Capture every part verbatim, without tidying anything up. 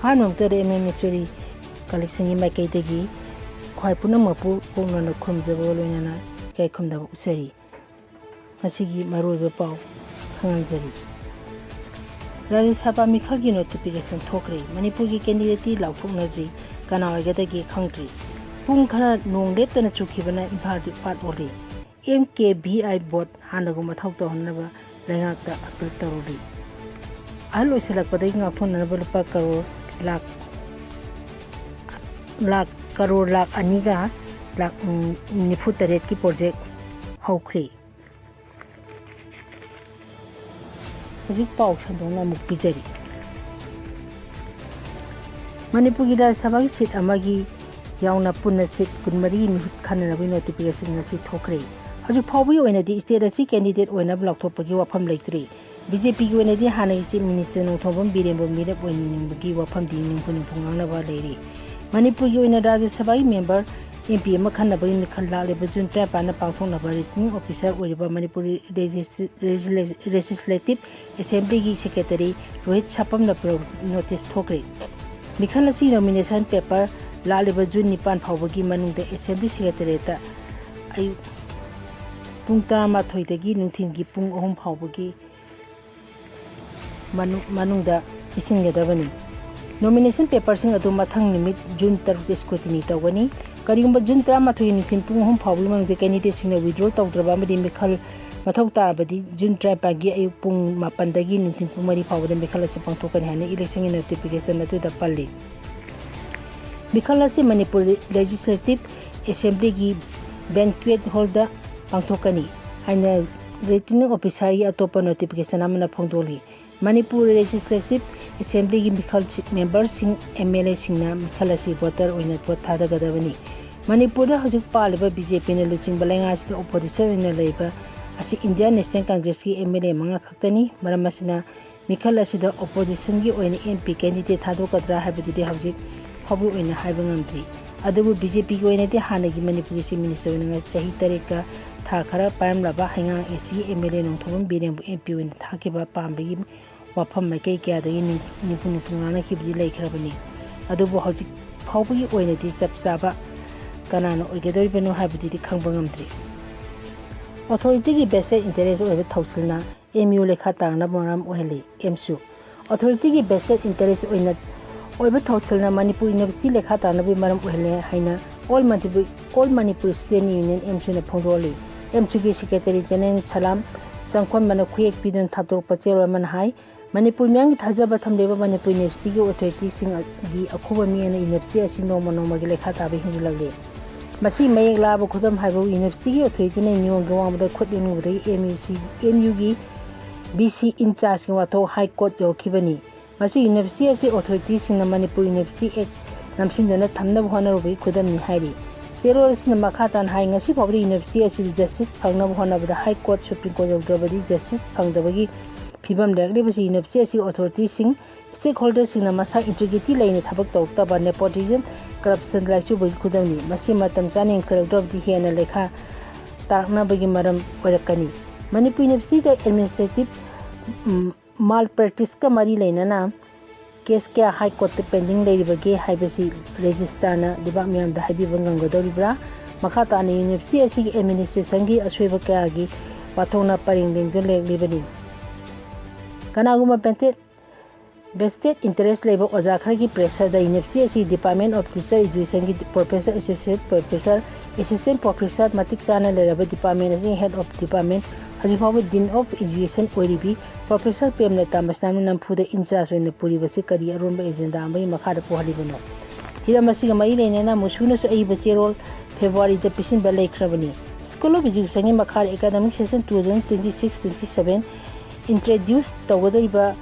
ꯑꯍꯥꯟꯕ ꯃꯛꯇꯗ M M ꯏꯁꯣꯔꯤ ꯀꯂꯦꯛꯁꯟꯒꯤ ꯃꯥꯏꯀꯩꯗꯒꯤ ꯈ꯭ꯋꯥꯏ ꯄꯨꯝꯅꯃꯛꯄꯨ ꯀꯣꯛꯅꯅ ꯈꯨꯔꯨꯝꯖꯕꯒ ꯂꯣꯏꯅꯅ ꯏꯀꯥꯏ ꯈꯨꯝꯅꯕ ꯎꯠꯆꯔꯤ꯫ ꯉꯁꯤꯒꯤ ꯃꯔꯨꯑꯣꯏꯕ ꯄꯥꯎ ꯈꯪꯍꯟꯖꯔꯤ꯫ ꯔꯥꯖ꯭ꯌ ꯁꯚꯥ ꯃꯤꯈꯜꯒꯤ ꯅꯣꯇꯤꯐꯤꯀꯦꯁꯟ ꯊꯣꯛꯈ꯭ꯔꯦ꯫ ꯃꯅꯤꯄꯨꯔꯒꯤ ꯀꯦꯟꯗꯤꯗꯦꯠꯇꯤ ꯂꯥꯎꯊꯣꯛꯅꯗ꯭ꯔꯤ꯫ ꯀꯅꯥ ꯑꯣꯏꯒꯗꯒꯦ ꯈꯪꯗ꯭ꯔꯤ꯫ ꯄꯨꯡ ꯈꯔ ꯅꯣꯡ ꯂꯦꯞꯇꯅ ꯆꯨꯈꯤꯕꯅ ꯏꯝꯐꯥꯜꯗꯤ ꯄꯥꯠ ꯑꯣꯜꯂꯤ꯫ ꯑꯦꯝ ꯀꯦ ꯚꯤ ꯑꯥꯏ ꯕꯣꯠ ꯍꯥꯟꯅꯒꯨꯝ ꯃꯊꯧ ꯇꯧꯍꯟꯅꯕ ꯂꯩꯉꯥꯛꯇ ꯑꯄꯤꯜ ꯇꯧꯔꯤ꯫ ꯑꯍꯜ ꯑꯣꯏꯁꯤꯜꯂꯛꯄꯗꯒꯤ ꯉꯥꯛꯊꯣꯛꯅꯅꯕ ꯂꯨꯄꯥ ꯀꯔꯣꯔ ꯂꯥꯛ, ꯂꯥꯛ, ꯀꯔꯣꯔ ꯂꯥꯛ ꯑꯅꯤꯒ ꯂꯥꯛ, ꯎꯝ, ꯅꯤꯐꯨ ꯇꯔꯦꯠꯀꯤ ꯄ꯭ꯔꯣꯖꯦꯛ ꯍꯧꯈ꯭ꯔꯦ꯫ ꯍꯧꯖꯤꯛ ꯄꯥꯎ ꯁꯟꯗꯣꯛꯅ ꯑꯃꯨꯛ ꯄꯤꯖꯔꯤ꯫ ꯃꯅꯤꯄꯨꯔꯒꯤ ꯔꯥꯖ꯭ꯌ ꯁꯚꯥꯒꯤ ꯁꯤꯠ ꯑꯃꯒꯤ ꯌꯥꯎꯅ ꯄꯨꯟꯅ ꯁꯤꯠ ꯀꯨꯟꯃꯔꯤꯒꯤ ꯃꯤꯍꯨꯠ ꯈꯟꯅꯅꯕꯒꯤ ꯅꯣꯇꯤꯐꯤꯀꯦꯁꯟ ꯉꯁꯤ ꯊꯣꯛꯈ꯭ꯔꯦ꯫ ꯍꯧꯖꯤꯛ ꯐꯥꯎꯕꯒꯤ ꯑꯣꯏꯅꯗꯤ ꯁ꯭ꯇꯦꯠ ꯑꯁꯤ ꯀꯦꯟꯗꯤꯗꯦꯠ ꯑꯣꯏꯅꯕ ꯂꯥꯎꯊꯣꯛꯄꯒꯤ ꯋꯥꯐꯝ ꯂꯩꯇ꯭ꯔꯤ꯫ ꯕꯤ ꯖꯦ ꯄꯤꯒꯤ ꯑꯣꯏꯅꯗꯤ ꯍꯥꯟꯅꯒꯤ ꯆꯤꯐ ꯃꯤꯅꯤꯁꯇꯔ ꯅꯣꯡꯊꯣꯝꯕꯝ ꯕꯤꯔꯦꯟꯕꯨ ꯃꯤꯔꯦꯞ ꯑꯣꯏꯅꯤꯡꯕꯒꯤ ꯋꯥꯐꯝꯗꯤ ꯅꯤꯡꯊꯨ ꯅꯤꯡꯊꯨ ꯉꯥꯡꯅꯕ ꯂꯩꯔꯤ꯫ ꯃꯅꯤꯄꯨꯔꯒꯤ ꯑꯣꯏꯅ ꯔꯥꯖ꯭ꯌ ꯁꯚꯥꯒꯤ ꯃꯦꯝꯕꯔ ꯑꯦꯝ ꯄꯤ ꯑꯃ ꯈꯟꯅꯕꯒꯤ ꯃꯤꯈꯜ ꯂꯥꯛꯂꯤꯕ ꯖꯨꯟ ꯇꯔꯥꯅꯤꯄꯥꯟꯗ ꯄꯥꯡꯊꯣꯛꯅꯕ ꯔꯤꯇꯔꯅꯤꯡ ꯑꯣꯐꯤꯁꯥꯔ ꯑꯣꯏꯔꯤꯕ ꯃꯅꯤꯄꯨꯔꯤ ꯔꯦꯖꯤꯁ-, ꯔꯦꯖꯤꯂꯦ-, ꯂꯦꯖꯤꯁꯂꯦꯇꯤꯚ ꯑꯦꯁꯦꯝꯕ꯭ꯂꯤꯒꯤ ꯁꯦꯀ꯭ꯔꯦꯇꯔꯤ ꯔꯣꯍꯤꯠ ꯁꯥꯄꯝꯅ ꯄ꯭ꯔꯣ-, ꯅꯣꯇꯤꯁ ꯊꯣꯛꯈ꯭ꯔꯦ꯫ ꯃꯤꯈꯜ ꯑꯁꯤ ꯅꯣꯃꯤꯅꯦꯁꯟ ꯄꯦꯄꯔ ꯂꯥꯛꯂꯤꯕ ꯖꯨꯟ ꯅꯤꯄꯥꯟ ꯐꯥꯎꯕꯒꯤ ꯃꯅꯨꯡꯗ ꯑꯦꯁꯦꯝꯕ꯭ꯂꯤ ꯁꯦꯀ꯭ꯔꯦꯇꯔꯤꯌꯦꯠꯇ ꯑꯌꯨꯛ ꯄꯨꯡ ꯇꯔꯥꯃꯥꯊꯣꯏꯗꯒꯤ ꯅꯨꯡꯊꯤꯜꯒꯤ ꯄꯨꯡ ꯑꯍꯨꯝ ꯐꯥꯎꯕꯒꯤ ꯃꯅꯨ-, ꯃꯅꯨꯡꯗ ꯄꯤꯁꯤꯟꯒꯗꯕꯅꯤ꯫ ꯅꯣꯃꯤꯅꯦꯁꯟ ꯄꯦꯄꯔꯁꯤꯡ ꯑꯗꯨ ꯃꯊꯪ ꯅꯨꯃꯤꯠ ꯖꯨꯟ ꯇꯔꯨꯛꯇ ꯁ꯭ꯀ꯭ꯔꯨꯇꯤꯅꯤ ꯇꯧꯒꯅꯤ꯫ ꯀꯔꯤꯒꯨꯝꯕ ꯖꯨꯟ ꯇꯔꯥꯃꯥꯊꯣꯏ ꯅꯨꯡꯊꯤꯜ ꯄꯨꯡ ꯑꯍꯨꯝ ꯐꯥꯎꯕꯒꯤ ꯃꯅꯨꯡꯗ ꯀꯦꯟꯗꯤꯗꯦꯠꯁꯤꯡꯅ ꯋꯤꯗ꯭ꯔꯣ ꯇꯧꯗ꯭ꯔꯕ ꯑꯃꯗꯤ ꯃꯤꯈꯜ ꯃꯊꯧ ꯇꯥꯔꯕꯗꯤ ꯖꯨꯟ ꯇꯔꯥꯅꯤꯄꯥꯟꯒꯤ ꯑꯌꯨꯛ ꯄꯨꯡ ꯃꯥꯄꯟꯗꯒꯤ ꯅꯨꯡꯊꯤꯜ ꯄꯨꯡ ꯃꯔꯤ ꯐꯥꯎꯕꯗ ꯃꯤꯈꯜ ꯑꯁꯤ ꯄꯥꯡꯊꯣꯛꯀꯅꯤ ꯍꯥꯏꯅ ꯏꯂꯦꯛꯁꯟꯒꯤ ꯅꯣꯇꯤꯐꯤꯀꯦꯁꯟ ꯑꯗꯨꯗ ꯄꯜꯂꯤ꯫ ꯃꯤꯈꯜ ꯑꯁꯤ ꯃꯅꯤꯄꯨꯔ ꯂꯦꯖꯤꯁꯂꯦꯇꯤꯚ ꯑꯦꯁꯦꯝꯕ꯭ꯂꯤꯒꯤ ꯕꯦꯟꯀ꯭ꯋꯦꯠ ꯍꯣꯜꯗ ꯄꯥꯡꯊꯣꯛꯀꯅꯤ ꯍꯥꯏꯅ ꯔꯤꯇꯔꯅꯤꯡ ꯑꯣꯐꯤꯁꯥꯔꯒꯤ ꯑꯇꯣꯞꯄ ꯅꯣꯇꯤꯐꯤꯀꯦꯁꯟ ꯑꯃꯅ ꯐꯣꯡꯗꯣꯛꯂꯤ꯫ ꯃꯅꯤꯄꯨꯔ ꯂꯦꯖꯤꯁꯂꯦꯇꯤꯚ ꯑꯦꯁꯦꯝꯕ꯭ꯂꯤꯒꯤ ꯃꯤꯈꯜ ꯃꯦꯝꯕꯔꯁꯤꯡ, ꯑꯦꯝ ꯑꯦꯜ ꯑꯦꯁꯤꯡꯅ ꯃꯤꯈꯜ ꯑꯁꯤ ꯚꯣꯇꯔ ꯑꯣꯏꯅ ꯚꯣꯠ ꯊꯥꯗꯒꯗꯕꯅꯤ꯫ ꯃꯅꯤꯄꯨꯔꯗ ꯍꯧꯖꯤꯛ ꯄꯥꯜꯂꯤꯕ ꯕꯤ ꯖꯦ ꯄꯤꯅ ꯂꯨꯆꯤꯡꯕ ꯂꯩꯉꯥꯛ ꯑꯁꯤꯗ ꯑꯣꯄꯣꯖꯤꯁꯟ ꯑꯣꯏꯅ ꯂꯩꯕ ꯑꯁꯤ ꯏꯟꯗꯤꯌꯥꯟ ꯅꯦꯁꯅꯦꯜ ꯀꯪꯒ꯭ꯔꯦꯁꯀꯤ ꯑꯦꯝ ꯑꯦꯜ ꯑꯦ ꯃꯉꯥ ꯈꯛꯇꯅꯤ꯫ ꯃꯔꯝ ꯑꯁꯤꯅ ꯃꯤꯈꯜ ꯑꯁꯤꯗ ꯑꯣꯄꯣꯖꯤꯁꯟꯒꯤ ꯑꯣꯏꯅ ꯑꯦꯝ ꯄꯤ ꯀꯦꯟꯗꯤꯗꯦꯠ ꯊꯥꯗꯣꯛꯀꯗ꯭ꯔꯥ ꯍꯥꯏꯕꯗꯨꯗꯤ ꯍꯧꯖꯤꯛ ꯐꯥꯎꯕꯒꯤ ꯑꯣꯏꯅ ꯍꯥꯏꯕ ꯉꯝꯗ꯭ꯔꯤ꯫ ꯑꯗꯨꯕꯨ ꯕꯤ ꯖꯦ ꯄꯤꯒꯤ ꯑꯣꯏꯅꯗꯤ ꯍꯥꯟꯅꯒꯤ ꯃꯅꯤꯄꯨꯔꯒꯤ ꯆꯤꯐ ꯃꯤꯅꯤꯁꯇꯔ ꯑꯣꯏꯅ ꯆꯍꯤ ꯇꯔꯦꯠꯀ ꯊꯥ ꯈꯔ ꯄꯥꯏꯔꯝꯂꯕ ꯍꯩꯉꯥꯡ ꯑꯦ ꯁꯤꯒꯤ ꯑꯦꯝ ꯑꯦꯜ ꯑꯦ ꯅꯣꯡꯊꯣꯝꯕꯝ ꯕꯤꯔꯦꯟꯕꯨ ꯑꯦꯝ ꯄꯤ ꯑꯣꯏꯅ ꯊꯥꯈꯤꯕ ꯄꯥꯝꯕꯒꯤ ꯋꯥꯐꯝ ꯃꯥꯏꯀꯩ ꯀꯌꯥꯗꯒꯤ ꯅꯤꯡ- ꯅꯤꯡꯐꯨ ꯅꯤꯡꯐꯨ ꯉꯥꯡꯅꯈꯤꯕꯗꯤ ꯂꯩꯈ꯭ꯔꯕꯅꯤ꯫ ꯑꯗꯨꯕꯨ ꯍꯧꯖꯤꯛ ꯐꯥꯎꯕꯒꯤ ꯑꯣꯏꯅꯗꯤ ꯆꯞ ꯆꯥꯕ ꯀꯅꯥꯅ ꯑꯣꯏꯒꯗꯧꯔꯤꯕꯅꯣ ꯍꯥꯏꯕꯗꯨꯗꯤ ꯈꯪꯕ ꯉꯝꯗ꯭ꯔꯤ꯫ ꯑꯣꯊꯣꯔꯤꯇꯤꯒꯤ ꯚꯦꯁꯇꯦꯠ ꯏꯟꯇꯔꯦꯁ ꯑꯣꯏꯕ ꯊꯧꯁꯤꯜꯅ ꯑꯦꯝ ꯌꯨ ꯂꯩꯈꯥ ꯇꯥꯡꯅꯕ ꯃꯔꯝ ꯑꯣꯏꯍꯜꯂꯤ꯫ ꯑꯦꯝꯁꯨ ꯑꯣꯊꯣꯔꯤꯇꯤꯒꯤ ꯚꯦꯁꯇꯦꯠ ꯏꯟꯇꯔꯦꯁ ꯑꯣꯏꯅ ꯑꯣꯏꯕ ꯊꯧꯁꯤꯜꯅ ꯃꯅꯤꯄꯨꯔ ꯌꯨꯅꯤꯚꯔꯁꯤꯇꯤ ꯂꯩꯈꯥ ꯇꯥꯡꯅꯕꯒꯤ ꯃꯔꯝ ꯑꯣꯏꯍꯜꯂꯦ ꯍꯥꯏꯅ all Manipur all Manipur student union ꯑꯦꯝꯁꯨꯅ ꯐꯣꯡꯗꯣꯛꯂꯤ꯫ ꯑꯦꯝꯁꯨꯒꯤ ꯁꯦꯀ꯭ꯔꯦꯇꯔꯤ ꯖꯦꯅꯦꯔꯦꯜ ꯁꯂꯥꯝ ꯆꯪꯈꯣꯟꯕꯅ ꯈꯨꯌꯦꯛ ꯄꯤꯗꯨꯅ ꯊꯥꯗꯣꯔꯛꯄ ꯆꯦꯔꯣꯜ ꯑꯃꯅ ꯍꯥꯏ, ꯃꯅꯤꯄꯨꯔ ꯃꯤꯌꯥꯝꯒꯤ ꯊꯥꯖꯕ ꯊꯝꯂꯤꯕ ꯃꯅꯤꯄꯨꯔ ꯌꯨꯅꯤꯚꯔꯁꯤꯇꯤꯒꯤ ꯑꯣꯊꯣꯔꯤꯇꯤꯁꯤꯡꯒꯤ ꯑꯈꯨꯕ ꯃꯤ ꯑꯣꯏꯅ ꯌꯨꯅꯤꯚꯔꯁꯤꯇꯤ ꯑꯁꯤ ꯅꯣꯡꯃ ꯅꯣꯡꯃꯒꯤ ꯂꯩꯈꯥ ꯇꯥꯕ ꯍꯦꯟꯖꯤꯜꯂꯛꯂꯤ꯫ ꯃꯁꯤ ꯃꯌꯦꯛ ꯂꯥꯕ ꯈꯨꯗꯝ ꯍꯥꯏꯕꯕꯨ ꯌꯨꯅꯤꯚꯔꯁꯤꯇꯤꯒꯤ ꯑꯣꯊꯣꯔꯤꯇꯤꯅ ꯅꯤꯌꯣꯝꯒꯤ ꯋꯥꯡꯃꯗ ꯈꯨꯠ ꯂꯦꯡꯂꯨꯕꯗꯒꯤ ꯑꯦꯝ ꯌꯨ ꯁꯤ ꯑꯦꯝ ꯌꯨꯒꯤ ꯕꯤ ꯁꯤ ꯏꯟꯆꯥꯔꯖꯀꯤ ꯋꯥꯊꯣꯛ ꯍꯥꯏ ꯀꯣꯔꯠ ꯌꯧꯔꯛꯈꯤꯕꯅꯤ꯫ ꯃꯁꯤ ꯌꯨꯅꯤꯚꯔꯁꯤꯇꯤ ꯑꯁꯤ ꯑꯣꯊꯣꯔꯤꯇꯤꯁꯤꯡꯅ ꯃꯅꯤꯄꯨꯔ ꯌꯨꯅꯤꯚꯔꯁꯤꯇꯤ ꯑꯦꯛ ꯅꯝꯁꯤꯟꯗꯨꯅ ꯊꯝꯅꯕ ꯍꯣꯠꯅꯔꯨꯕꯒꯤ ꯈꯨꯗꯝꯅꯤ ꯍꯥꯏꯔꯤ꯫ ꯆꯦꯔꯣꯜ ꯑꯁꯤꯅ ꯃꯈꯥ ꯇꯥꯅ ꯍꯥꯏ, ꯉꯁꯤ ꯐꯥꯎꯕꯗ ꯌꯨꯅꯤꯚꯔꯁꯤꯇꯤ ꯑꯁꯤꯗ ꯖꯁꯇꯤꯁ ꯐꯪꯅꯕ ꯍꯣꯠꯅꯕꯗ ꯍꯥꯏ ꯀꯣꯔꯠ, ꯁꯨꯄ꯭ꯔꯤꯝ ꯀꯣꯔꯠ ꯌꯧꯗ꯭ꯔꯕꯗꯤ ꯖꯁꯇꯤꯁ ꯐꯪꯗꯕꯒꯤ ꯐꯤꯕꯝ ꯂꯩꯔꯛꯂꯤꯕꯁꯤ ꯌꯨꯅꯤꯚꯔꯁꯤꯇꯤ ꯑꯁꯤꯒꯤ ꯑꯣꯊꯣꯔꯤꯇꯤꯁꯤꯡ, ꯁ꯭ꯇꯦꯛꯍꯣꯜꯗꯔꯁꯤꯡꯅ ꯃꯁꯥ ꯏꯟꯇꯤꯒ꯭ꯔꯤꯇꯤ ꯂꯩꯅ ꯊꯕꯛ ꯇꯧꯔꯛꯇꯕ, ꯅꯦꯄꯣꯇꯤꯖꯝ, ꯀꯔꯞꯁꯟ ꯂꯥꯏꯆꯨꯕꯒꯤ ꯈꯨꯗꯝꯅꯤ꯫ ꯃꯁꯤ ꯃꯇꯝ ꯆꯥꯅ ꯌꯦꯡꯁꯤꯜꯍꯧꯗ꯭ꯔꯕꯗꯤ ꯍꯦꯟꯅ ꯂꯩꯈꯥ ꯇꯥꯛꯅꯕꯒꯤ ꯃꯔꯝ ꯑꯣꯏꯔꯛꯀꯅꯤ꯫ ꯃꯅꯤꯄꯨꯔ ꯌꯨꯅꯤꯚꯔꯁꯤꯇꯤꯗ ꯑꯦꯗꯃꯤꯅꯤꯁꯇ꯭ꯔꯦꯇꯤꯚ, ꯎꯝ, ꯃꯥꯜ ꯄ꯭ꯔꯦꯛꯇꯤꯁꯀ ꯃꯔꯤ ꯂꯩꯅꯅ ꯀꯦꯁ ꯀꯌꯥ ꯍꯥꯏ ꯀꯣꯔꯠꯇ ꯄꯦꯟꯗꯤꯡ ꯂꯩꯔꯤꯕꯒꯦ ꯍꯥꯏꯕꯁꯤ ꯔꯦꯖꯤꯁꯇ꯭ꯔꯥꯔꯅ ꯂꯩꯕꯥꯛ ꯃꯤꯌꯥꯝꯗ ꯍꯥꯏꯕꯤꯕ ꯉꯝꯒꯗꯧꯔꯤꯕ꯭ꯔꯥ? ꯃꯈꯥ ꯇꯥꯅ ꯌꯨꯅꯤꯚꯔꯁꯤꯇꯤ ꯑꯁꯤꯒꯤ ꯑꯦꯗꯃꯤꯅꯤꯁꯇ꯭ꯔꯦꯁꯟꯒꯤ ꯑꯁꯣꯏꯕ ꯀꯌꯥꯒꯤ ꯋꯥꯊꯣꯛꯅ ꯄꯔꯦꯡ ꯂꯦꯡꯗꯨꯅ ꯂꯩꯔꯛꯂꯤꯕꯅꯤ꯫ ꯀꯅꯥꯒꯨꯝꯕ ꯚꯦꯁꯇꯦꯠ ꯚꯦꯁꯇꯦꯠ ꯏꯟꯇꯔꯦꯁ ꯂꯩꯕ ꯑꯣꯖꯥ ꯈꯔꯒꯤ ꯄ꯭ꯔꯦꯁꯔꯗ ꯌꯨꯅꯤꯚꯔꯁꯤꯇꯤ ꯑꯁꯤꯒꯤ ꯗꯤꯄꯥꯔꯠꯃꯦꯟ ꯑꯣꯐ ꯇꯤꯆꯔ ꯏꯗꯨꯀꯦꯁꯟꯒꯤ professor, associate professor, assistant professor ꯃꯇꯤꯛ ꯆꯥꯅ ꯂꯩꯔꯕ ꯗꯤꯄꯥꯔꯠꯃꯦꯟ ꯑꯁꯤꯒꯤ ꯍꯦꯗ ꯑꯣꯐ ꯗꯤꯄꯥꯔꯠꯃꯦꯟ, ꯍꯧꯖꯤꯛ ꯐꯥꯎꯕ ꯗꯤꯟ ꯑꯣꯐ ꯏꯗꯨꯀꯦꯁꯟ ꯑꯣꯏꯔꯤꯕꯤ ꯄ꯭ꯔꯣꯐꯦꯁꯔ ꯄ꯭ꯔꯦꯝꯂꯇꯥ ꯃꯁꯅꯥꯝꯅ ꯅꯝꯐꯨꯗ ꯏꯟꯆꯥꯔꯖ ꯑꯣꯏꯅ ꯄꯨꯔꯤꯕꯁꯤ ꯀꯔꯤ ꯑꯔꯣꯟꯕ ꯑꯦꯖꯦꯟꯗꯥ ꯑꯃꯒꯤ ꯃꯈꯥꯗ ꯄꯨꯍꯜꯂꯤꯕꯅꯣ? ꯍꯤꯔꯝ ꯑꯁꯤꯒ ꯃꯔꯤ ꯂꯩꯅꯅ ꯃꯨꯁꯨꯅꯁꯨ ꯑꯏꯕ ꯆꯦꯔꯣꯜ ꯐꯦꯕ꯭ꯔꯨꯋꯥꯔꯤꯗ ꯄꯤꯁꯤꯟꯕ ꯂꯩꯈ꯭ꯔꯕꯅꯤ꯫ ꯁ꯭ꯀꯨꯜ ꯑꯣꯐ ꯏꯗꯨꯀꯦꯁꯟꯒꯤ ꯃꯈꯥꯗ academic session two thousand twenty six twenty seven introduce ꯇꯧꯒꯗꯧꯔꯤꯕ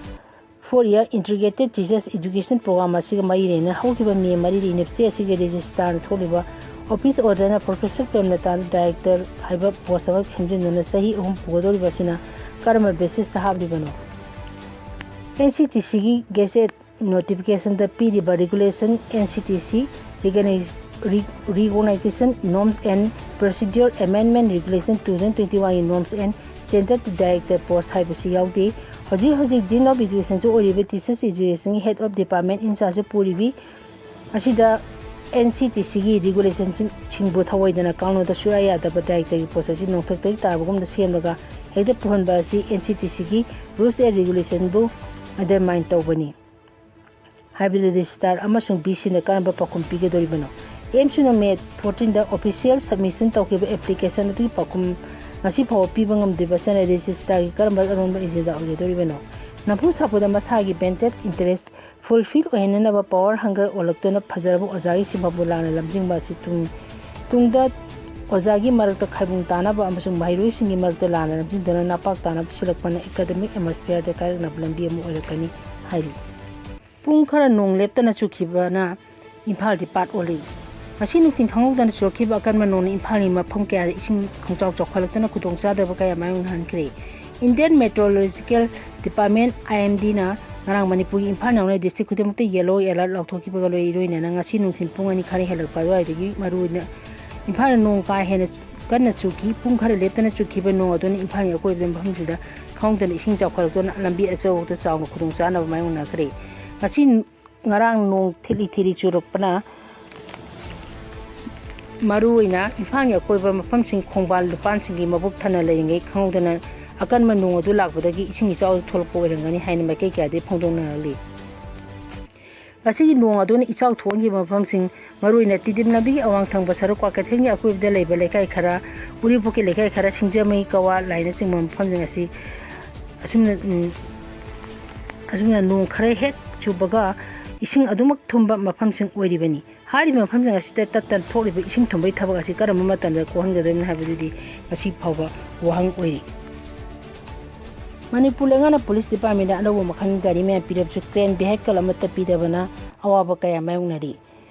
four year integrated teachers education programme ꯑꯁꯤꯒ ꯃꯔꯤ ꯂꯩꯅꯅ ꯍꯧꯈꯤꯕ ꯃꯦ ꯃꯔꯤꯗ ꯌꯨꯅꯤꯚꯔꯁꯤꯇꯤ ꯑꯁꯤꯒꯤ ꯔꯦꯖꯤꯁꯇ꯭ꯔꯥꯔꯅ ꯊꯣꯛꯂꯤꯕ ꯑꯣꯐꯤꯁ ꯑꯣꯔꯗꯔꯅ ꯄ꯭ꯔꯣꯐꯦꯁꯔ ꯄ꯭ꯔꯦꯝꯂꯇꯥꯗ ꯗꯥꯏꯔꯦꯛꯇꯔ ꯍꯥꯏꯕ ꯄꯣꯁ ꯑꯃ ꯁꯦꯝꯖꯤꯟꯗꯨꯅ ꯆꯍꯤ ꯑꯍꯨꯝ ꯄꯨꯒꯗꯧꯔꯤꯕ ꯑꯁꯤꯅ ꯀꯔꯝꯕ ꯕꯦꯁꯤꯁꯇ ꯍꯥꯞꯂꯤꯕꯅꯣ? ꯑꯦꯟ ꯁꯤ ꯇꯤ ꯁꯤꯒꯤ ꯒꯦꯖꯦꯠ ꯅꯣꯇꯤꯐꯤꯀꯦꯁꯟꯗ ꯄꯤꯔꯤꯕ regulation N C T C recognisation norms and procedure amendment regulation two thousand twenty ꯋꯥꯟꯒꯤ norms and standard director post ꯍꯥꯏꯕꯁꯤ ꯌꯥꯎꯗꯦ꯫ ꯍꯧꯖꯤꯛ ꯍꯧꯖꯤꯛ Dean of Educationꯁꯨ ꯑꯣꯏꯔꯤꯕ Teachers Educationꯒꯤ Head of Department in chargeꯁꯨ ꯄꯨꯔꯤꯕꯤ ꯑꯁꯤꯗ NCTCꯒꯤ regulationꯁꯤꯡꯕꯨ ꯊꯑꯣꯏꯗꯅ ꯀꯥꯡꯂꯣꯟꯗ ꯁꯨꯛꯌꯥ ꯌꯥꯗꯕ directorꯒꯤ post ꯑꯁꯤ ꯅꯣꯡꯊꯛꯇꯒꯤ ꯇꯥꯕꯒꯨꯝꯅ ꯁꯦꯝꯂꯒ ꯍꯦꯛꯇ ꯄꯨꯍꯟꯕ ꯑꯁꯤ NCTCꯒꯤ rules and regulationꯕꯨ undermine ꯇꯧꯕꯅꯤ ꯍꯥꯏꯕꯗꯨ registrar ꯑꯃꯁꯨꯡ VCꯅ ꯀꯔꯝꯕ ꯄꯥꯎꯈꯨꯝ ꯄꯤꯒꯗꯧꯔꯤꯕꯅꯣ? AMCUꯅ May fourteenꯗ official submission ꯇꯧꯈꯤꯕ application ꯑꯗꯨꯒꯤ ꯄꯥꯎꯈꯨꯝ ꯉꯁꯤ ꯐꯥꯎꯕ ꯄꯤꯕ ꯉꯝꯗ꯭ꯔꯤꯕ ꯑꯁꯤꯅ registrarꯒꯤ ꯀꯔꯝꯕ ꯑꯔꯣꯟꯕ agenda ꯑꯣꯏꯒꯗꯧꯔꯤꯕꯅꯣ? ꯅꯝꯐꯨ ꯁꯥꯐꯨꯗ ꯃꯁꯥꯒꯤ vested interest fulfill ꯑꯣꯏꯍꯟꯅꯅꯕ power hunger ꯑꯣꯜꯂꯛꯇꯨꯅ ꯐꯖꯔꯕ ꯑꯣꯖꯥꯒꯤ ꯁꯤꯟꯐꯝꯕꯨ ꯂꯥꯟꯅ ꯂꯝꯖꯤꯡꯕ ꯑꯁꯤ ꯇꯨꯡ-, ꯇꯨꯡꯗ ꯑꯣꯖꯥꯒꯤ ꯃꯔꯛꯇ ꯈꯥꯏꯕꯨꯡ ꯇꯥꯅꯕ ꯑꯃꯁꯨꯡ ꯃꯍꯩꯔꯣꯏꯁꯤꯡꯒꯤ ꯃꯔꯛꯇ ꯂꯥꯟꯅ ꯂꯝꯖꯤꯡꯗꯨꯅ ꯅꯄꯥꯛ ꯇꯥꯅꯕ ꯄꯨꯁꯤꯜꯂꯛꯄꯅ academic atmosphereꯗ ꯀꯥꯏꯔꯛꯅꯕ ꯂꯝꯕꯤ ꯑꯃ ꯑꯣꯏꯔꯛꯀꯅꯤ ꯍꯥꯏꯔꯤ꯫ ꯄꯨꯡ ꯈꯔ ꯅꯣꯡ ꯂꯦꯞꯇꯅ ꯆꯨꯈꯤꯕꯅ ꯏꯝꯐꯥꯜꯗꯤ ꯄꯥꯠ ꯑꯣꯜꯂꯤ꯫ ꯉꯁꯤ ꯅꯨꯡꯊꯤꯜ ꯈꯪꯍꯧꯗꯅ ꯆꯨꯔꯛꯈꯤꯕ ꯑꯀꯟꯕ ꯅꯣꯡꯅ ꯏꯝꯐꯥꯜꯒꯤ ꯃꯐꯝ ꯀꯌꯥꯗ ꯏꯁꯤꯡ ꯈꯣꯡꯆꯥꯎ ꯆꯥꯎꯈꯠꯂꯛꯇꯨꯅ ꯈꯨꯗꯣꯡꯆꯥꯗꯕ ꯀꯌꯥ ꯃꯥꯌꯣꯛꯅꯍꯟꯈ꯭ꯔꯦ꯫ Indian Meteorological Department, IMDꯅ ꯉꯔꯥꯡ ꯃꯅꯤꯄꯨꯔꯒꯤ ꯏꯝꯐꯥꯜ ꯌꯥꯎꯅ district ꯈꯨꯗꯤꯡꯃꯛꯇ yellow alert ꯂꯥꯎꯊꯣꯛꯈꯤꯕꯒ ꯂꯣꯏ-, ꯂꯣꯏꯅꯅ ꯉꯁꯤ ꯅꯨꯡꯊꯤꯜ ꯄꯨꯡ ꯑꯅꯤ ꯈꯔ ꯍꯦꯜꯂꯛꯄ ꯑꯗꯨꯋꯥꯏꯗꯒꯤ ꯃꯔꯨꯑꯣꯏꯅ ꯏꯝꯐꯥꯜꯗ ꯅꯣꯡ ꯀꯥ ꯍꯦꯟꯅ ꯀꯟꯅ ꯆꯨꯈꯤ꯫ ꯄꯨꯡ ꯈꯔ ꯂꯦꯞꯇꯅ ꯆꯨꯈꯤꯕ ꯅꯣꯡ ꯑꯗꯨꯅ ꯏꯝꯐꯥꯜꯒꯤ ꯑꯀꯣꯏꯕ ꯃꯐꯝꯁꯤꯡꯗ ꯈꯪꯍꯧꯗꯅ ꯏꯁꯤꯡ ꯆꯥꯎꯈꯠꯂꯛꯇꯨꯅ ꯂꯝꯕꯤ ꯑꯆꯧꯕꯗ ꯆꯥꯎꯅ ꯈꯨꯗꯣꯡꯆꯥꯅꯕ ꯃꯥꯌꯣꯛꯅꯈ꯭ꯔꯦ꯫ ꯉꯁꯤ ꯉꯔꯥꯡ ꯅꯣꯡ ꯊꯤꯠꯂꯤ ꯊꯤꯠꯂꯤ ꯆꯨꯔꯛꯄꯅ ꯃꯔꯨꯑꯣꯏꯅ ꯏꯝꯐꯥꯜꯒꯤ ꯑꯀꯣꯏꯕ ꯃꯐꯝꯁꯤꯡ ꯈꯣꯡꯕꯥꯜ ꯂꯨꯄꯥꯟꯁꯤꯡꯒꯤ ꯃꯕꯨꯛ ꯊꯟꯅ ꯂꯩꯔꯤꯉꯩ ꯈꯪꯍꯧꯗꯅ ꯑꯀꯟꯕ ꯅꯣꯡ ꯑꯗꯨ ꯂꯥꯛꯄꯗꯒꯤ ꯏꯁꯤꯡ ꯏꯆꯥꯎ ꯊꯣꯛꯂꯛꯄ ꯑꯣꯏꯔꯝꯒꯅꯤ ꯍꯥꯏꯅ ꯃꯥꯏꯀꯩ ꯀꯌꯥꯗꯒꯤ ꯐꯣꯡꯗꯣꯛꯅꯔꯛꯂꯤ꯫ ꯉꯁꯤꯒꯤ ꯅꯣꯡ ꯑꯗꯨꯅ ꯏꯆꯥꯎ ꯊꯣꯛꯍꯟꯈꯤꯕ ꯃꯐꯝꯁꯤꯡ ꯃꯔꯨꯑꯣꯏꯅ ꯇꯤꯗꯤꯝ ꯂꯝꯕꯤꯒꯤ ꯑꯋꯥꯡ ꯊꯪꯕ ꯁꯔꯨꯛ, ꯀ꯭ꯋꯥꯀꯩꯊꯦꯜꯒꯤ ꯑꯀꯣꯏꯕꯗ ꯂꯩꯕ ꯂꯩꯀꯥꯏ ꯈꯔ, ꯎꯔꯤꯄꯣꯛꯀꯤ ꯂꯩꯀꯥꯏ ꯈꯔ, ꯁꯤꯡꯖꯃꯩ, ꯀꯋꯥ ꯂꯥꯏꯅꯆꯤꯡꯕ ꯃꯐꯝꯁꯤꯡ ꯑꯁꯤ ꯑꯁꯨꯝꯅ, ꯎꯝ, ꯑꯁꯨꯝꯅ ꯅꯣꯡ ꯈꯔ ꯍꯦꯛ ꯆꯨꯕꯒ ꯏꯁꯤꯡ ꯑꯗꯨꯃꯛ ꯊꯨꯝꯕ ꯃꯐꯝꯁꯤꯡ ꯑꯣꯏꯔꯤꯕꯅꯤ꯫ ꯍꯥꯏꯔꯤꯕ ꯃꯐꯝꯁꯤꯡ ꯑꯁꯤꯗ ꯇꯠꯇꯅ ꯊꯣꯛꯂꯤꯕ ꯏꯁꯤꯡ ꯊꯨꯝꯕꯒꯤ ꯊꯕꯛ ꯑꯁꯤ ꯀꯔꯝꯕ ꯃꯇꯝꯗ ꯀꯣꯛꯍꯟꯒꯗꯣꯏꯕꯅꯣ ꯍꯥꯏꯕꯗꯨꯗꯤ ꯉꯁꯤ ꯐꯥꯎꯕ ꯋꯥꯍꯪ ꯑꯣꯏꯔꯤ꯫ ꯃꯅꯤꯄꯨꯔ ꯂꯩꯉꯥꯛꯅ police departmentꯗ ꯑꯅꯧꯕ ꯃꯈꯜꯒꯤ ꯒꯥꯔꯤ ꯃꯌꯥꯝ ꯄꯤꯔꯕꯁꯨ crane vehicle ꯑꯃꯠꯇ ꯄꯤꯗꯕꯅ ꯑꯋꯥꯕ ꯀꯌꯥ ꯃꯥꯌꯣꯛꯅꯔꯤ꯫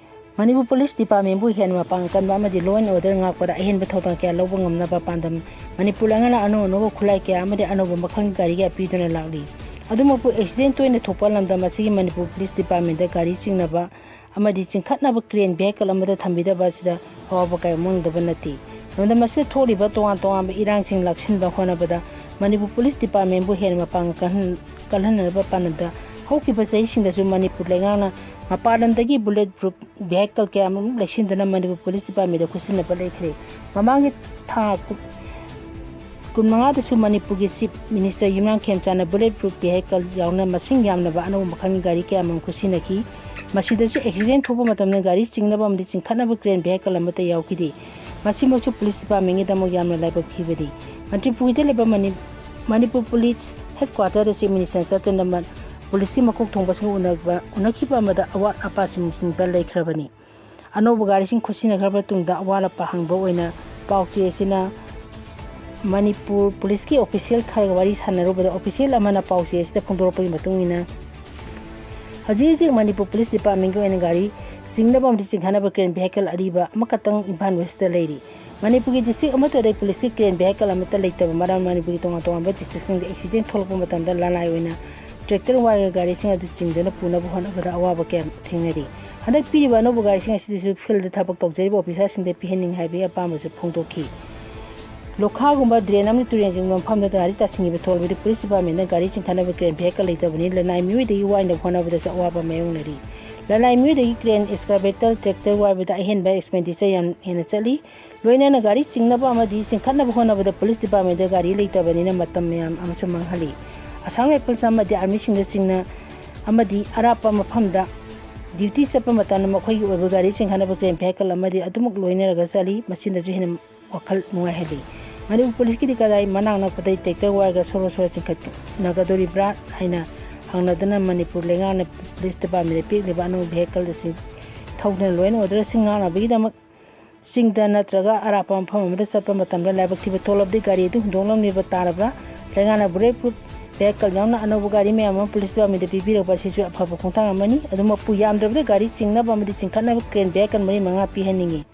ꯃꯅꯤꯄꯨꯔ police departmentꯕꯨ ꯍꯦꯟꯅ ꯃꯄꯥꯡꯒꯜ ꯀꯟꯕ ꯑꯃꯗꯤ law and order ꯉꯥꯛꯄꯗ ꯑꯍꯦꯟꯕ ꯊꯧꯗꯥꯡ ꯀꯌꯥ ꯂꯧꯕ ꯉꯝꯅꯕ ꯄꯥꯟꯗꯝ ꯃꯅꯤꯄꯨꯔ ꯂꯩꯉꯥꯛꯅ ꯑꯅꯧ ꯑꯅꯧꯕ ꯈꯨꯠꯂꯥꯏ ꯀꯌꯥ ꯑꯃꯗꯤ ꯑꯅꯧꯕ ꯃꯈꯜꯒꯤ ꯒꯥꯔꯤ ꯀꯌꯥ ꯄꯤꯗꯨꯅ ꯂꯥꯛꯂꯤ꯫ ꯑꯗꯨꯃꯛꯄꯨ accident ꯇꯣꯏꯅ ꯊꯣꯛꯄ ꯂꯝꯗꯝ ꯑꯁꯤꯒꯤ ꯃꯅꯤꯄꯨꯔ police departmentꯗ ꯒꯥꯔꯤ ꯆꯤꯡꯅꯕ ꯑꯃꯗꯤ ꯆꯤꯡꯈꯠꯅꯕ crane vehicle ꯑꯃꯠꯇ ꯊꯝꯕꯤꯗꯕ ꯑꯁꯤꯗ ꯑꯋꯥꯕ ꯀꯌꯥ ꯃꯥꯌꯣꯛꯅꯗꯕ ꯅꯠꯇꯦ꯫ ꯂꯝꯗꯝ ꯑꯁꯤꯗ ꯊꯣꯛꯂꯤꯕ ꯇꯣꯉꯥꯟ ꯇꯣꯉꯥꯟꯕ ꯏꯔꯥꯡꯁꯤꯡ ꯂꯥꯛꯁꯤꯟꯕ ꯍꯣꯠꯅꯕꯗ ꯃꯅꯤꯄꯨꯔ ꯄꯨꯂꯤꯁ ꯗꯤꯄꯥꯔꯠꯃꯦꯟꯕꯨ ꯍꯦꯟꯅ ꯃꯄꯥꯡꯒꯜ ꯀꯟꯍꯟ-, ꯀꯜꯍꯟꯅꯕ ꯄꯥꯟꯗꯝꯗ ꯍꯧꯈꯤꯕ ꯆꯍꯤꯁꯤꯡꯗꯁꯨ ꯃꯅꯤꯄꯨꯔ ꯂꯩꯉꯥꯛꯅ ꯃꯄꯥꯟ ꯂꯝꯗꯒꯤ ꯕꯨꯂꯦꯠ ꯄ꯭ꯔꯨꯐ ꯚꯦꯍꯤꯀꯜ ꯀꯌꯥ ꯑꯃꯔꯣꯝ ꯂꯩꯁꯤꯟꯗꯨꯅ ꯃꯅꯤꯄꯨꯔ ꯄꯨꯂꯤꯁ ꯗꯤꯄꯥꯔꯠꯃꯦꯟꯗ ꯈꯨꯠꯁꯤꯟꯅꯕ ꯂꯩꯈ꯭ꯔꯦ꯫ ꯃꯃꯥꯡꯒꯤ ꯊꯥ ꯀꯨꯟ-, ꯀꯨꯟꯃꯉꯥꯗꯁꯨ ꯃꯅꯤꯄꯨꯔꯒꯤ ꯆꯤꯐ ꯃꯤꯅꯤꯁꯇꯔ ꯌꯨꯝꯅꯥꯝ ꯈꯦꯝꯆꯥꯟꯅ ꯕꯨꯂꯦꯠ ꯄ꯭ꯔꯨꯐ ꯚꯦꯍꯤꯀꯜ ꯌꯥꯎꯅ ꯃꯁꯤꯡ ꯌꯥꯝꯂꯕ ꯑꯅꯧꯕ ꯃꯈꯜꯒꯤ ꯒꯥꯔꯤ ꯀꯌꯥ ꯑꯃꯔꯣꯝ ꯈꯨꯠꯁꯤꯟꯅꯈꯤ꯫ ꯃꯁꯤꯗꯁꯨ ꯑꯦꯛꯁꯤꯗꯦꯟ ꯊꯣꯛꯄ ꯃꯇꯝꯗ ꯒꯥꯔꯤ ꯆꯤꯡꯅꯕ ꯑꯃꯗꯤ ꯆꯤꯡꯈꯠꯅꯕ ꯀ꯭ꯔꯦꯟ ꯚꯦꯍꯤꯀꯜ ꯑꯃꯠꯇ ꯌꯥꯎꯈꯤꯗꯦ꯫ ꯃꯁꯤꯃꯛꯁꯨ ꯄꯨꯂꯤꯁ ꯗꯤꯄꯥꯔꯠꯃꯦꯟꯒꯤꯗꯃꯛ ꯌꯥꯝꯅ ꯂꯥꯏꯕꯛ ꯊꯤꯕꯅꯤ꯫ ꯃꯟꯇ꯭ꯔꯤꯄꯨꯔꯒꯤꯗ ꯂꯩꯕ ꯃꯅꯤ-, ꯃꯅꯤꯄꯨꯔ ꯄꯨꯂꯤꯁ ꯍꯦꯗꯀ꯭ꯋꯥꯇꯔꯗ ꯆꯤꯐ ꯃꯤꯅꯤꯁꯇꯔ ꯆꯠꯇꯨꯅ ꯃ-, ꯄꯨꯂꯤꯁꯀꯤ ꯃꯀꯣꯛ ꯊꯣꯡꯕꯁꯤꯡꯒ ꯎꯅꯕ, ꯎꯅꯈꯤꯕ ꯑꯃꯗ ꯑꯋꯥꯠ ꯑꯄꯥꯁꯤꯡ ꯁꯤꯟꯕ ꯂꯩꯈ꯭ꯔꯕꯅꯤ꯫ ꯑꯅꯧꯕ ꯒꯥꯔꯤꯁꯤꯡ ꯈꯨꯠꯁꯤꯟꯅꯈ꯭ꯔꯕ ꯇꯨꯡꯗ ꯑꯋꯥꯠ ꯑꯄꯥ ꯍꯪꯕ ꯑꯣꯏꯅ ꯄꯥꯎ ꯆꯦ ꯑꯁꯤꯅ ꯃꯅꯤꯄꯨꯔ ꯄꯨꯂꯤꯁꯀꯤ ꯑꯣꯐꯤꯁꯤꯌꯦꯜ ꯈꯔꯒ ꯋꯥꯔꯤ ꯁꯥꯟꯅꯔꯨꯕꯗ, ꯑꯣꯐꯤꯁꯤꯌꯦꯜ ꯑꯃꯅ ꯄꯥꯎ ꯆꯦ ꯑꯁꯤꯗ ꯐꯣꯡꯗꯣꯔꯛꯄꯒꯤ ꯃꯇꯨꯡ ꯏꯟꯅ, ꯍꯧꯖꯤꯛ ꯍꯧꯖꯤꯛ ꯃꯅꯤꯄꯨꯔ ꯄꯨꯂꯤꯁ ꯗꯤꯄꯥꯔꯠꯃꯦꯟꯒꯤ ꯑꯣꯏꯅ ꯒꯥꯔꯤ ꯆꯤꯡꯅꯕ ꯑꯃꯗꯤ ꯆꯤꯡꯈꯠꯅꯕ ꯀ꯭ꯔꯦꯟ ꯚꯦꯍꯤꯀꯜ ꯑꯔꯤꯕ ꯑꯃꯈꯛꯇꯪ ꯏꯝꯐꯥꯜ ꯋꯦꯁꯇ ꯂꯩꯔꯤ꯫ ꯃꯅꯤꯄꯨꯔꯒꯤ ꯗꯤꯁꯇ꯭ꯔꯤꯛ ꯑꯃꯠꯇꯗ ꯄꯨꯂꯤꯁꯀꯤ ꯀ꯭ꯔꯦꯟ ꯚꯦꯍꯤꯀꯜ ꯑꯃꯠꯇ ꯂꯩꯇꯕ ꯃꯔꯝ ꯃꯅꯤꯄꯨꯔꯒꯤ ꯇꯣꯉꯥꯟ ꯇꯣꯉꯥꯟꯕ ꯗꯤꯁꯇ꯭ꯔꯤꯛꯁꯤꯡꯗ ꯑꯦꯛꯁꯤꯗꯦꯟ ꯊꯣꯛꯂꯛꯄ ꯃꯇꯝꯗ ꯂꯅꯥꯏ ꯑꯣꯏꯅ ꯇ꯭ꯔꯦꯛꯇꯔ ꯋꯥꯏꯔꯒ ꯒꯥꯔꯤꯁꯤꯡ ꯑꯗꯨ ꯆꯤꯡꯗꯨꯅ ꯄꯨꯅꯕ ꯍꯣꯠꯅꯕꯗ ꯑꯋꯥꯕ ꯀꯌꯥ ꯊꯦꯡꯅꯔꯤ꯫ ꯍꯟꯗꯛ ꯄꯤꯔꯤꯕ ꯑꯅꯧꯕ ꯒꯥꯔꯤꯁꯤꯡ ꯑꯁꯤꯗꯁꯨ ꯐꯤꯜꯗ ꯊꯕꯛ ꯇꯧꯖꯔꯤꯕ ꯑꯣꯐꯤꯁꯥꯔꯁꯤꯡꯗ ꯄꯤꯍꯟꯅꯤꯡꯏ ꯍꯥꯏꯕꯒꯤ ꯑꯄꯥꯝꯕꯁꯨ ꯐꯣꯡꯗꯣꯛꯈꯤ꯫ ꯂꯣꯈꯥꯒꯨꯝꯕ ꯗ꯭ꯔꯦꯟ ꯑꯃꯗꯤ ꯇꯨꯔꯦꯟꯁꯤꯡꯒꯤ ꯃꯐꯝꯗ ꯒꯥꯔꯤ ꯇꯥꯁꯤꯟꯈꯤꯕ ꯊꯣꯛꯂꯕꯗꯤ ꯄꯨꯂꯤꯁ ꯗꯤꯄꯥꯔꯠꯃꯦꯟꯅ ꯒꯥꯔꯤ ꯆꯤꯡꯈꯠꯅꯕ ꯀ꯭ꯔꯦꯟ ꯚꯦꯍꯤꯀꯜ ꯂꯩꯇꯕꯅꯤ, ꯂꯅꯥꯏ ꯃꯤꯑꯣꯏꯗꯒꯤ ꯋꯥꯏꯅꯕ ꯍꯣꯠꯅꯕꯗꯁꯨ ꯑꯋꯥꯕ ꯃꯥꯌꯣꯛꯅꯔꯤ꯫ ꯂꯅꯥꯏ ꯃꯤꯑꯣꯏꯗꯒꯤ ꯀ꯭ꯔꯦꯟ, ꯑꯦꯛꯁꯀꯥꯚꯦꯇꯔ, ꯇ꯭ꯔꯦꯛꯇꯔ ꯋꯥꯏꯕꯗ ꯑꯍꯦꯟꯕ ꯑꯦꯛꯁꯄꯦꯟꯗꯤꯆꯔ ꯌꯥꯝ ꯍꯦꯟꯅ ꯆꯠꯂꯤ꯫ ꯂꯣꯏꯅꯅ ꯒꯥꯔꯤ ꯆꯤꯡꯅꯕ ꯑꯃꯗꯤ ꯆꯤꯡꯈꯠꯅꯕ ꯍꯣꯠꯅꯕꯗ ꯄꯨꯂꯤꯁ ꯗꯤꯄꯥꯔꯠꯃꯦꯟꯗ ꯒꯥꯔꯤ ꯂꯩꯇꯕꯅꯤꯅ ꯃꯇꯝ ꯃꯌꯥꯝ ꯑꯃꯁꯨ ꯃꯥꯡꯍꯜꯂꯤ꯫ ꯑꯁꯥꯝ ꯔꯥꯏꯐꯜꯁ ꯑꯃꯗꯤ ꯑꯥꯔꯃꯤꯁꯤꯡꯗ ꯆꯤꯡꯅ ꯑꯃꯗꯤ ꯑꯔꯥꯞꯄ ꯃꯐꯝꯗ ꯗ꯭ꯌꯨꯇꯤ ꯆꯠꯄ ꯃꯇꯝꯗ ꯃꯈꯣꯏꯒꯤ ꯑꯣꯏꯕ ꯒꯥꯔꯤ ꯆꯤꯡꯈꯠꯅꯕ ꯀ꯭ꯔꯦꯟ ꯚꯦꯍꯤꯀꯜ ꯑꯃꯗꯤ ꯑꯗꯨꯃꯛ ꯂꯣꯏꯅꯔꯒ ꯆꯠꯂꯤ꯫ ꯃꯁꯤꯅꯁꯨ ꯍꯦꯟꯅ ꯋꯥꯈꯜ ꯅꯨꯡꯉꯥꯏꯍꯜꯂꯤ꯫ ꯃꯅꯤꯄꯨꯔ ꯄꯨꯂꯤꯁꯀꯤꯗꯤ ꯀꯗꯥꯏ ꯃꯅꯥꯛ ꯅꯛꯄꯗꯒꯤ ꯇ꯭ꯔꯦꯛꯇꯔ ꯋꯥꯏꯔꯒ ꯁꯣꯔꯣ ꯁꯣꯔꯣ ꯆꯤꯡꯈꯠꯅꯒꯗꯧꯔꯤꯕ꯭ꯔꯥ ꯍꯥꯏꯅ ꯍꯪꯅꯗꯨꯅ ꯃꯅꯤꯄꯨꯔ ꯂꯩꯉꯥꯛꯅ ꯄꯨꯂꯤꯁ ꯗꯤꯄꯥꯔꯠꯃꯦꯟꯗ ꯄꯤꯔꯛꯂꯤꯕ ꯑꯅꯧꯕ ꯚꯦꯍꯤꯀꯜ ꯑꯁꯤ ꯊꯧꯗꯨꯅ ꯂꯣ ꯑꯦꯟ ꯑꯣꯔꯗꯔꯁꯤꯡ ꯉꯥꯛꯅꯕꯒꯤꯗꯃꯛ ꯆꯤꯡꯗ ꯅꯠꯇ꯭ꯔꯒ ꯑꯔꯥꯞꯄ ꯃꯐꯝ ꯑꯃꯗ ꯆꯠꯄ ꯃꯇꯝꯗ ꯂꯥꯏꯕꯛ ꯊꯤꯕ ꯊꯣꯛꯂꯕꯗꯤ ꯒꯥꯔꯤ ꯑꯗꯨ ꯍꯨꯟꯗꯣꯛꯂꯝꯂꯤꯕ ꯇꯥꯔꯕ꯭ꯔꯥ? ꯂꯩꯉꯥꯛꯅ ꯕꯨꯂꯦꯠ ꯄ꯭ꯔꯨꯐ ꯚꯦꯍꯤꯀꯜ ꯌꯥꯎꯅ ꯑꯅꯧꯕ ꯒꯥꯔꯤ ꯃꯌꯥꯝ ꯑꯃ ꯄꯨꯂꯤꯁ ꯗꯤꯄꯥꯔꯠꯃꯦꯟꯗ ꯄꯤꯕꯤꯔꯛꯄ ꯑꯁꯤꯁꯨ ꯑꯐꯕ ꯈꯣꯡꯊꯥꯡ ꯑꯃꯅꯤ꯫ ꯑꯗꯨꯃꯛꯄꯨ ꯌꯥꯝꯗ꯭ꯔꯕꯗ ꯒꯥꯔꯤ ꯆꯤꯡꯅꯕ ꯑꯃꯗꯤ ꯆꯤꯡꯈꯠꯅꯕ ꯀ꯭ꯔꯦꯟ ꯚꯦꯍꯤꯀꯜ ꯃꯔꯤ ꯃꯉꯥ ꯄꯤꯍꯟꯅꯤꯡꯏ꯫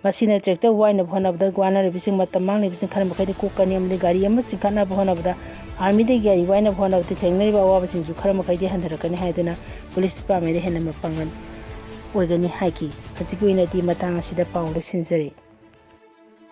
ꯃꯁꯤꯅ ꯇ꯭ꯔꯦꯛꯇꯔ ꯋꯥꯏꯅꯕ ꯍꯣꯠꯅꯕꯗ ꯋꯥꯅꯔꯤꯕꯁꯤꯡ, ꯃꯇꯝ ꯃꯥꯡꯂꯤꯕꯁꯤꯡ ꯈꯔ ꯃꯈꯩꯗꯤ ꯀꯣꯛꯀꯅꯤ ꯑꯃꯗꯤ ꯒꯥꯔꯤ ꯑꯃ ꯆꯤꯡꯈꯠꯅꯕ ꯍꯣꯠꯅꯕꯗ, ꯑꯥꯔꯃꯤꯗꯒꯤ ꯒꯥꯔꯤ ꯋꯥꯏꯅꯕ ꯍꯣꯠꯅꯕꯗ ꯊꯦꯡꯅꯔꯤꯕ ꯑꯋꯥꯕꯁꯤꯡꯁꯨ ꯈꯔ ꯃꯈꯩꯗꯤ ꯍꯟꯊꯔꯛꯀꯅꯤ ꯍꯥꯏꯗꯨꯅ ꯄꯨꯂꯤꯁ ꯗꯤꯄꯥꯔꯠꯃꯦꯟꯗ ꯍꯦꯟꯅ ꯃꯄꯥꯡꯒꯜ ꯑꯣꯏꯒꯅꯤ ꯍꯥꯏꯈꯤ꯫ ꯍꯧꯖꯤꯛꯀꯤ ꯑꯣꯏꯅꯗꯤ ꯃꯇꯥꯡ ꯑꯁꯤꯗ ꯄꯥꯎ ꯂꯣꯏꯁꯤꯟꯖꯔꯦ꯫